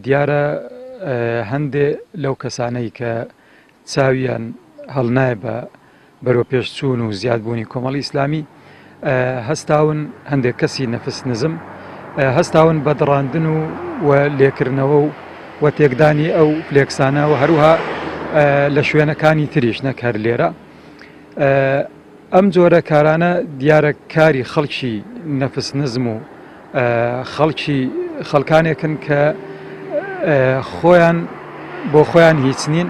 دیارە هەندێ لەو کەسانەی کە چاویان هەڵنایە بە بەرەوپێشچوون و زیادبوونی کۆمەڵی ئیسلامی هەستاون هەندێک کەسی نەفس نزم هەستاون بە دڕاندن و و لێکردنەوە و و تێکدانی ئەو فلێکسانە و هەروها لە شوێنەکانی تریش نەک هەر لێرە ئەم جۆرە کارانە دیارە کاری خەڵکی نەفس نزم و خەڵکی خەڵکانێکن کە خۆیان بۆ خۆیان هیچ نین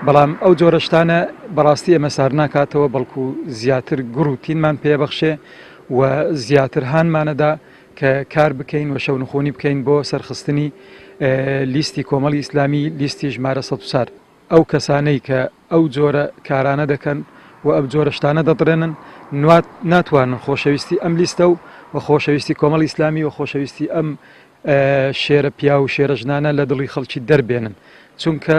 بەڵام ئەو جۆرە شتانە بەڕاستی ئێمە سار ناکاتەوە بەڵکو زیاتر گوڕ و تینمان پێبەخشێ و زیاتر هانمانەدا کە کار بکەین و شەونخونی بکەین بۆ سەرخستنی لیستی کۆمەڵی ئیسلامی لیستی ژمارە 104. ئەو کەسانەی کە ئەو جۆرە کارانە دەکەن و ئەو جۆرە شتانە دەدڕێنن نوات ناتوانن خۆشەویستی ئەم لیستە و و خۆشەویستی کۆمەڵی ئیسلامی و خۆشەویستی ئەم شێرە پیاو و شێرە ژنانە لە دڵی خەڵکی دەربێنن چونکە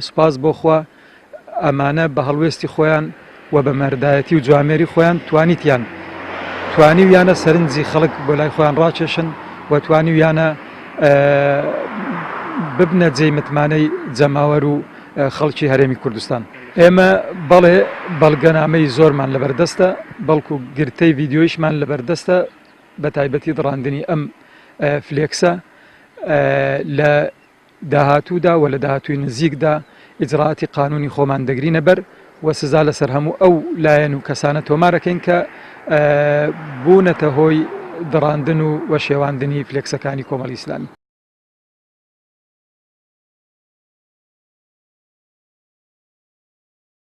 سوپاس بۆ خوا ئەمانە بە هەڵوێستی خۆیان و بە مەردایەتی و جوامێری خۆیان توانیتیان توانیویانە سەرنجی خەڵک بۆ لای خۆیان ڕاکێشن و توانیویانە ببنە جێی متمانەی جەماوەر و خەڵکی هەرێمی کوردستان. ئێمە بەڵێ بەڵگەنامەی زۆرمان لەبەردەستە، بەڵکو گرتەی ڤیدیۆیشمان لەبەردەستە بە تایبەتی دڕاندنی ئەم فلێکسە لە داهاتوودا و لە داهاتووی نزیکدا ئیجرائاتی قانوونی خۆمان دەگرینە بەر و سزا لەسەر هەموو ئەو لایەن و کەسانە تۆمار ئەکەین کە بوونەتە هۆی دڕاندن و شێواندنی فلێکسەکانی کۆمەڵی ئیسلامی.